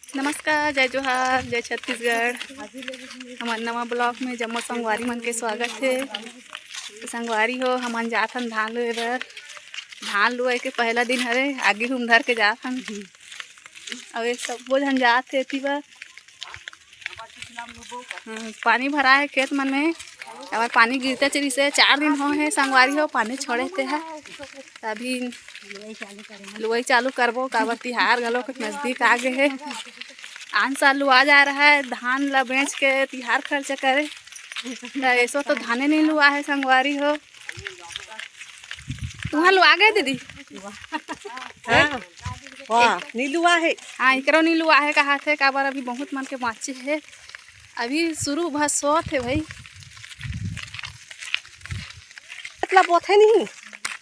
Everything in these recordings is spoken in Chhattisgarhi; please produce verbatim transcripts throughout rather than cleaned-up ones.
नमस्कार, जय जोहार, जय छत्तीसगढ़। हमर नवा ब्लॉग में जम्मो संगवारी मन के स्वागत हे। संगवारी हो, हमन जाथन धान लुए बर। धान लुए के पहला दिन हरे, आगी हूम धर के जाथन। अउ ये सब्बो झन जात हे एती बर। हम्म, पानी भरा हे खेत मन में। अउ पानी गिरते चलिस हे, चार दिन हो हे संगवारी हो, पानी छोड़े ते हे। अभी लुवई चालू करबो, काबर तिहार घलो के नजदीक आ गे हे। आन साल लुआ जा रहा है, धान ला बेच के तिहार खर्चा करे। त एसो तो धाने नहीं लुआ है संगवारी हो। तुहां लुआ गए दीदी? हाँ, वाह, नीलुआ है। हाँ, एकरो नीलुआ है कहा थे, काबर अभी बहुत मन के बाँचे है। अभी शुरू भर सोत है भाई। मतलब बोथे नहीं।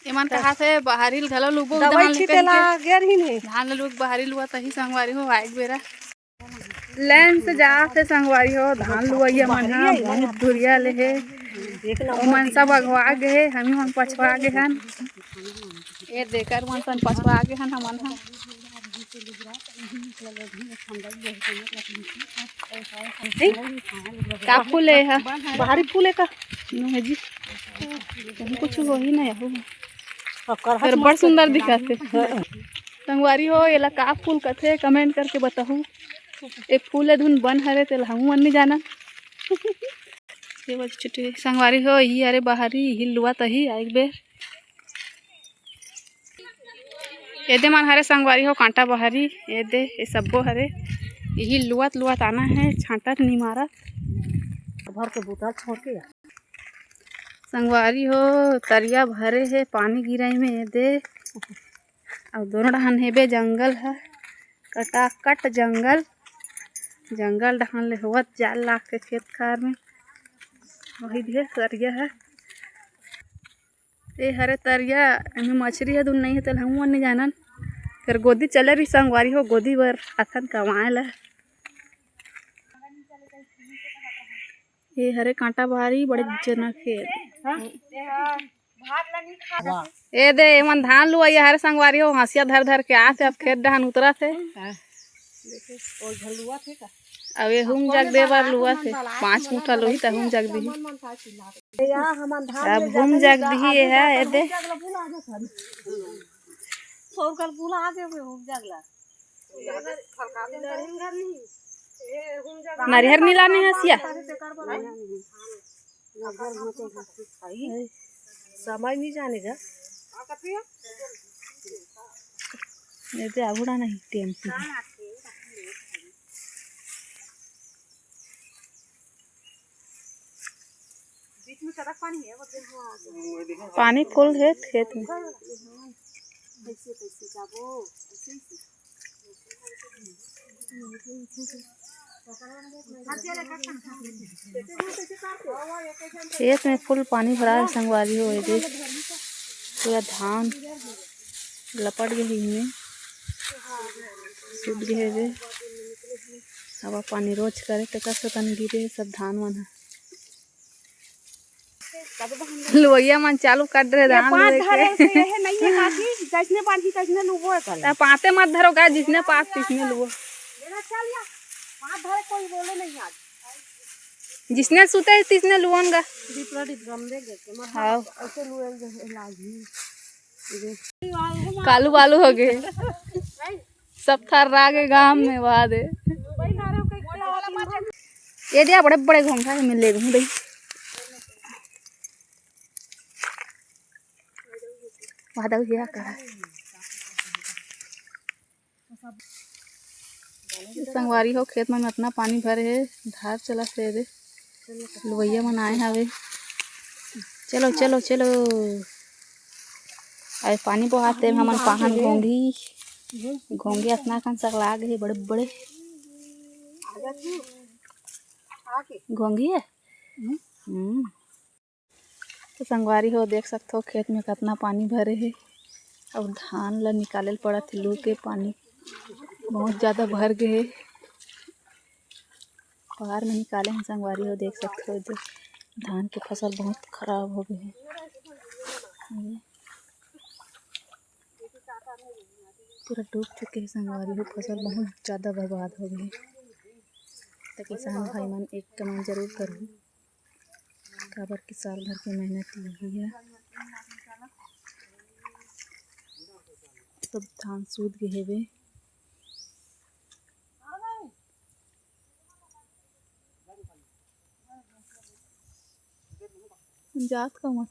एमन कहा थे बाहरी घलो लुबो दवाई धान ले छीटे कहिके। ला गेर ही नहीं। धान ले लुक बाहरी लुआ तही संगवारी हो आए बेरा। लाइन से जात हे संगवारी हो, धान लुवइया मन ह बहुत धुरिया ले हे। ओमन सब अगवा गे हे, हमी मन पछवा गे हन। ए देकर मन सन पछवा गे हन हमन ह। का फूल ए ह? बाहरी फूल ए का? नो हे जी। कहीं कुछ होही ना यहू। ओकर हाथ फिर बड़ मस्त सुंदर है। दिखत हे। हाँ। संगवारी हो, एला का फूल कथे, कमेंट करके बताहू। ए फूल ए धुन बन हरे, तेला हमू मन नइ जानन। ये बड़ छोटे संगवारी हो, इही हरे बाहरी, इही लुआ तही, आ एक बेर। एदे मन हरे संगवारी हो, कांटा बाहरी, एदे, ए सब्बो हरे। इही लुआत लुआत आना है, छांटत नइ मारत। भर के बोतल छोड़ के। संगवारी हो, तरिया भरे हे पानी गिरई में, एदे। अउ दोनों डहान हेबे जंगल ह, कटाकट जंगल। जंगल डहान ले होवत जाल लाग के खेत खार में। वही दे तरिया ह। ए हरे तरिया, एमे मछरी ह धुन नइ हे, तेला हमू मन नइ जानन। फेर गोदी चले रही संगवारी हो, गोदी बर अथन कमाए ला। ए हरे कांटा बारी, बड़े जना खेत। ए दे, एमन धान लुवइया हरे संगवारी हो, हंसिया धर धर के आत हे, अब खेत डहान उतरत हे। अब ए हूम जग दे बर लुवत हे, पाँच मुठा लोही त हूम जग दिही। अब हूम जग दिही ए ह, ए दे। नरिहर नी लाने हंसिया। समय नहीं जाने जा। ये तो आगुड़ा नहीं टेम्पू। पानी फुल हे खेत में। खेत में फुल पानी भरा हे संगवारी हो, एदे पूरा धान लपट गे हे, इमे सूत गे हे, एदे हवा पानी रोज करे तेकर से तन गिरे हे सब धान मन ह। लुवइया मन चालू कर दे ये धान पाँच लुए धरे के। से ये नहीं है काकी, जैसने बांधी तैसने लुबो है कल। त पाते मत धरो गा, जिसने पास तिसने लुवो। मेरा चल या, पाँच धरे कोई बोले नहीं आज। जिसने सुते है तिसने लुवन गा। डिपरा डिप गम दे गे के, मत हाँ। ऐसे लुए गे लागी। कालू बालू हो गए। सब थर्रा के घाम में बहा दे। ये दिया बड़े बड़े घोंघा है, मैं ले लूँ भाई। वहाँ दऊ हिया कहा। संगवारी हो, खेत मन में अतना पानी भरे हे, धार चलत हे रे। लुवइया मन आए हवे। चलो, चलो, चलो। अरे पानी बोहात तेल हमन पाहन घोंघी। घोंघी अतना कन सकला गे हे, बड़े बड़े। घोंघी हे? हम्म। तो संगवारी हो, देख सकथो खेत में कतना पानी भरे हे अउ धान ला निकाले ल पड़त हे लू के पानी बहुत ज्यादा भर गे हे। पार में निकाले हे संगवारी हो, देख सकथो एदे धान के फसल बहुत खराब हो गे हे। ये पूरा डूब चुके हे संगवारी हो, फसल बहुत ज्यादा बर्बाद हो गए। त किसान भाई मन एक कमाई जरूर करहू, काबर कि साल भर के मेहनत यही है। सब धान सूत गए हेवे। जात का मत।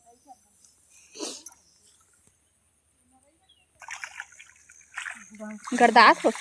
गरदास हो।